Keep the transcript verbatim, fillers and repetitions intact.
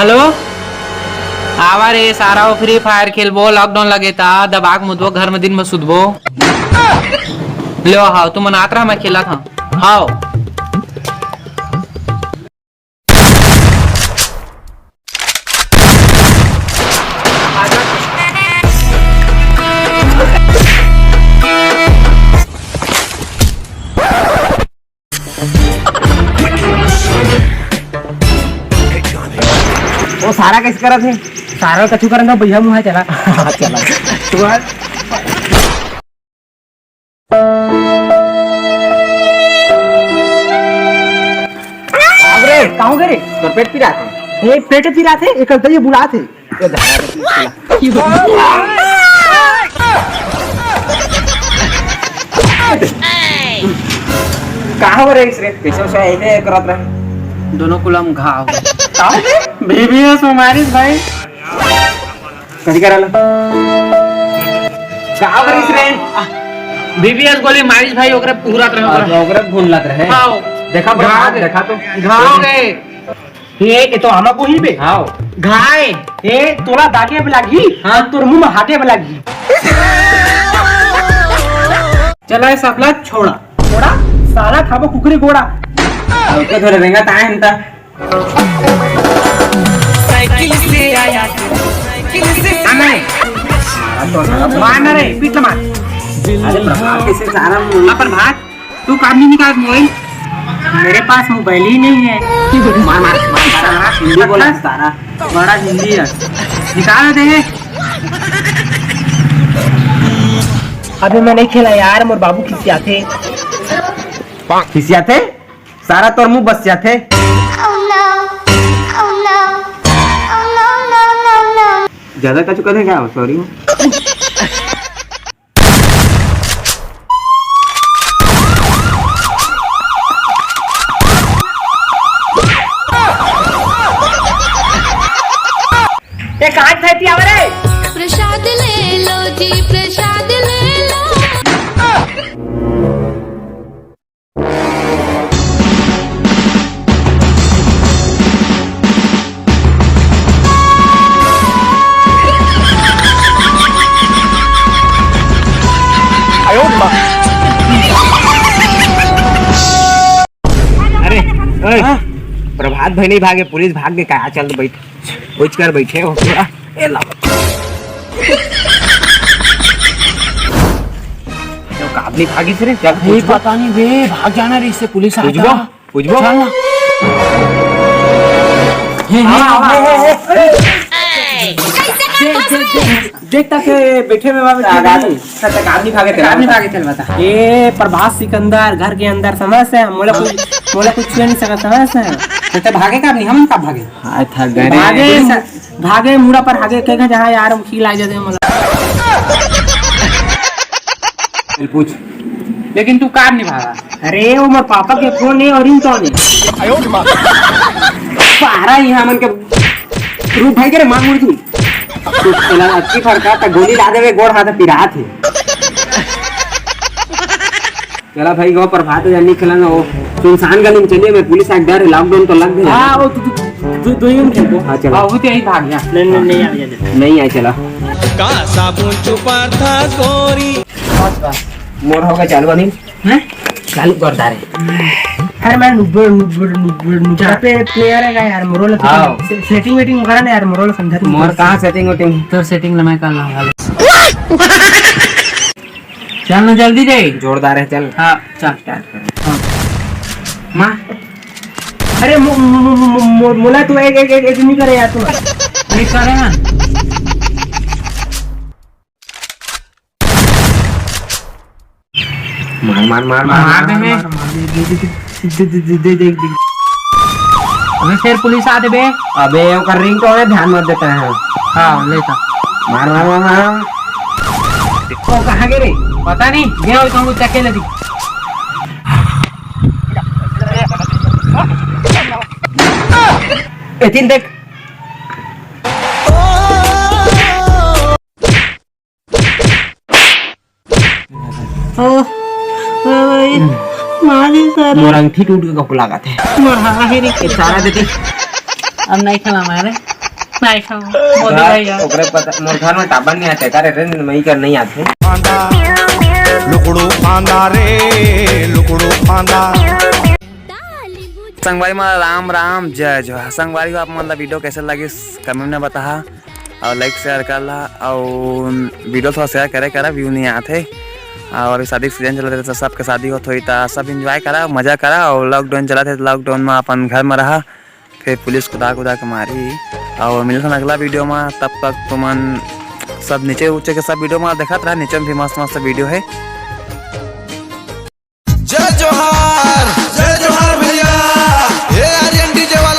Hello, आवा रे सारा, वो फ्री फायर खेलबो, लॉकडाउन लगे ता, दबा के मुदबो, घर में दिन में सुतबो। ले हाव, तुमन आत रहा, मैं खेलत हंव। हाव। वो सारा कैसे करत हे? सारा कछु करन का भैया मुहा चला। चला। तू हट। बाप रे, का हो गे रे? तोर पेट पिरात हे? ए, पेट पिरात हे, एकर दई बुलात हे। ए, धरा दे, पिला। का हो रे, इस रे? कैसे उसे ऐसे करत रहे? दोनों कुलम घाव। का हो गे? बीबीएस में मारिस भाई। कथी करल? का करिस रे? बीबीएस गोली मारिस भाई, ओकरे भूलत रहे, ओकरे। अच्छा, ओकरे भूलत रहे। हाँ। देखा, घाव भाग, गे। देखा तो। घाव गे। ये, ये तो आमा को ही बे। हाँ। घाय, ये तोला दागे पे लागी, हाँ। तोर मुंह में हाटे पे लागी। चला, ये सबला छोड़ा। छोड़ा? साला खाबो कुकरी गोड़ा। ओके, थोड़ा रेंगा ताए हंता। साइकिल से आया, साइकिल से। हाँ, नहीं। मारा तो सारा। मार ना रे, पीट मार। अरे प्रभात, कैसे सारा मुंह। हाँ, प्रभात, तू काम नहीं निकाल मोबाइल? मेरे पास मोबाइल ही नहीं है। मार, मार, मार, सारा, हिंदी बोला, सारा। बड़ा हिंदी है। निकाल दे। अभी मैं नहीं खेला यार, मोर बाबू खिसियाथे। खिसियाथे? सारा तोर मुंह बस जाथे। Oh no, oh no, oh no, no, no, no। ज्यादा कछु करे क्या? सॉरी। ए, कहाँ से थी आवे रे? प्रसाद ले लो जी, प्रसाद ले लो। अरे, ओए, हाँ? प्रभात भाई नहीं भागे, पुलिस भाग के का? चल बैठ, उठ कर बैठे हो थोड़ा। ए ला। तो काबली भागी से रे, चल, नहीं, पूछबो। पता नहीं बे, भाग जाना रे, इससे पुलिस आ पूछबो, जा। पूछबो। चल ना। हे, हे, आवा, हे, आवा। हे, हे। देख, देख, देख, देख तक बैठे में बाबा आगा ठीक नहीं। तक आदमी भागे थे, आदमी भागे थे, बता। ए, प्रभात सिकंदर, घर के अंदर समझ से, मोला कुछ, मोला कुछ छुए नहीं सकत, समझ से। तो भागे का नहीं, हम का भागे? हाय, थक गए रे। भागे, भागे मुड़ा पर हागे के जहाँ यार, मुखी लाग जाते हैं, मतलब। चल पूछ। लेकिन तू कार नहीं भागा। अरे, वो मोर पापा के फोन है और रिंगटोन है। पारा यहाँ मन के रूप भाई के रे मार मुड़ तू। तू चला अच्छी फरका त गोली ला देवे, गोड़ हाथ पिरात है। चला भाई, वो प्रभात जन नहीं खेलना, वो सुनसान गली में चलिए, मैं पुलिस आ डर है, लॉकडाउन तो लग गया। हाँ, वो तू, तू, तू, तू ही खेल दो। हाँ, चला। हाँ, वो तो यही भाग गया। नहीं, नहीं, नहीं, आ गया। नहीं आए, चला। का साबुन चुपा था गोरी। मोर होगा चालू अनिल। हैं? चालू कर दारे। अरे मैं नुब्बर, नुब्बर, नुब्बर, नुब्बर पे प्लेयर है यार, मोरो ला हाँ। से-, सेटिंग वेटिंग करा ना यार, मोरो ला समझा तू। मोर कहाँ सेटिंग वेटिंग? तोर सेटिंग ला मैं कर लाऊंगा। चल ना जल्दी रे। जोरदार है, चल। हाँ, चल। स्टार्ट कर। हाँ। माँ। अरे मो-, मो-, मो-, मो-, मो-, मोला तू एक, एक, एक, एक नहीं करे यार तू। नहीं करे ना। मार, मार, मार, मार, मार दे मार, बे। मार, मार, दे, दे, दे। अबे फिर पुलिस आ दे बे। अबे ओकर रिंगटोन है, ध्यान मत देता है। हाँ, लेता। मार, मार, मार, मार। ओ, कहाँ गे रे? पता नहीं, गया हो तो चक्के लगी। एतिन देख। ओ, ओ भाई, मारी सर। मोर अंगठी टूट के कपू लागत है। मोर हारा हे रे। ए, सारा दे दे। अब नहीं खेला मैं रे। नहीं खाऊं, मोदी भैया। ओकरे पता, मोर घर में टाबर नहीं आते, का रे, रे, मई कर नहीं आते। लुकड़ू फांदा रे, लुकड़ू फांदा। संगवारी मन राम राम, जय जोहार। संगवारी हो, आप मन ला वीडियो कैसे लगिस, कमेंट में बताहा और लाइक शेयर कर ला और वीडियो थोड़ा शेयर करे करा, व्यू नहीं आते। और अभी शादी के सीजन चलत हे, तो सबके शादी होत होई, तो सब एंजॉय करा, मजा करा। और लॉकडाउन चलत हे, तो लॉकडाउन में अपन घर में रहा, फिर पुलिस कुदा कुदा के मारी। और मिलथन अगला वीडियो में, तब तक तुमन सब नीचे उचे के सब वीडियो में देखत रहा, नीचे में भी मस्त मस्त वीडियो है।